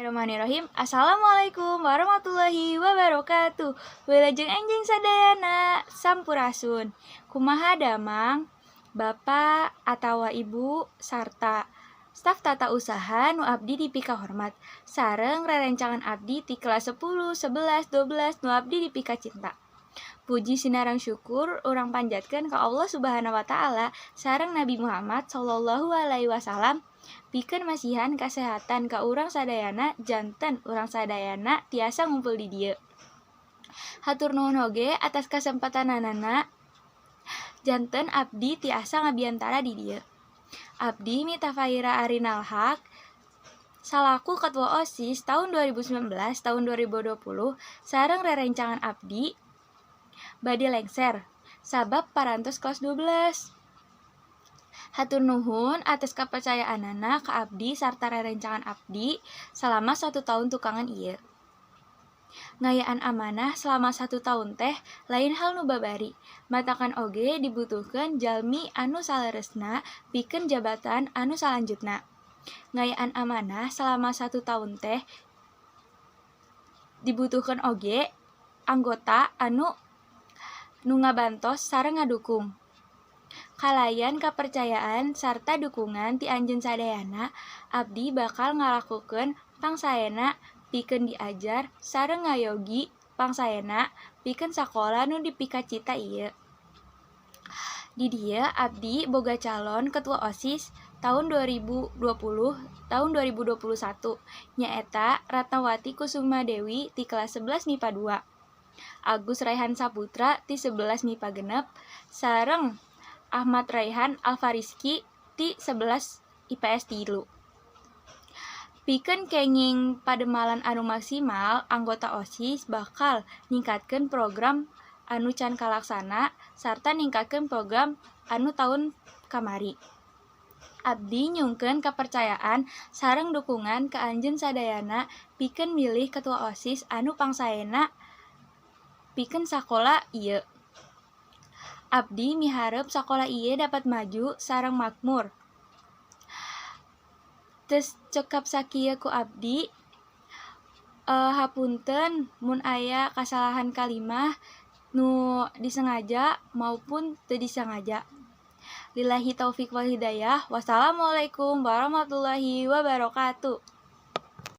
Bismillahirrahmanirrahim. Assalamualaikum warahmatullahi wabarakatuh. Wilujeng enjing sadayana. Sampurasun. Kumaha damang, Bapak atawa Ibu sarta staf tata usaha nu abdi dipikahormat, sareng rerencangan abdi ti kelas 10, 11, 12 nu abdi dipikacinta. Puji sinareng syukur urang panjatkeun ka Allah Subhanahu wa Ta'ala sareng Nabi Muhammad Shallallahu Alaihi Wasallam pikeun masihan kasehatan ka urang sadayana janten urang sadayana tiasa ngumpul di dieu. Hatur nuhun oge atas kasempatanana janten abdi tiasa ngabiantara di dieu. Abdi Mita Faira Arinal Haq salaku Ketua OSIS tahun 2019 tahun 2020 sareng rerencangan abdi bade lengser sabab parantos kelas 12. Hatur nuhun atas kepercayaanana ka abdi sarta rerencangan abdi selama satu tahun tukangan ieu. Ngayaan amanah selama satu tahun teh lain hal nu babari, matakan oge dibutuhkeun jalmi anu saleresna pikeun jabatan anu salanjutna. Ngayaan amanah selama satu tahun teh dibutuhkeun oge anggota anu nu ngabantos sareng ngadukung. Kalayan kapercayaan sarta dukungan ti anjeun sadayana, abdi bakal ngalakukeun pangsaena pikeun diajar sareng ngayogi pangsaena pikeun sakola nu dipikacita ieu. Di dieu abdi boga calon ketua OSIS tahun 2020 tahun 2021, nyaeta Ratnawati Kusuma Dewi ti kelas 11 MIPA 2, Agus Raihan Saputra ti 11 MIPA 6, sareng Ahmad Raihan Alfariski ti 11 IPS 3. Pikeun kenging pademalan anu maksimal, anggota OSIS bakal ningkatkeun program anu can kalaksana sarta ningkatkeun program anu taun kamari. Abdi nyungkeun kapercayaan sareng dukungan ka anjeun sadayana pikeun milih ketua OSIS anu pangsaena pikeun sakola ieu. Abdi miharep sakola ieu dapat maju sareng makmur. Tos cekap sakieu ku abdi, hapunten mun aya kasalahan kalimah nu disengaja maupun teu disengaja. Lillahi taufik wal hidayah. Wassalamualaikum warahmatullahi wabarakatuh.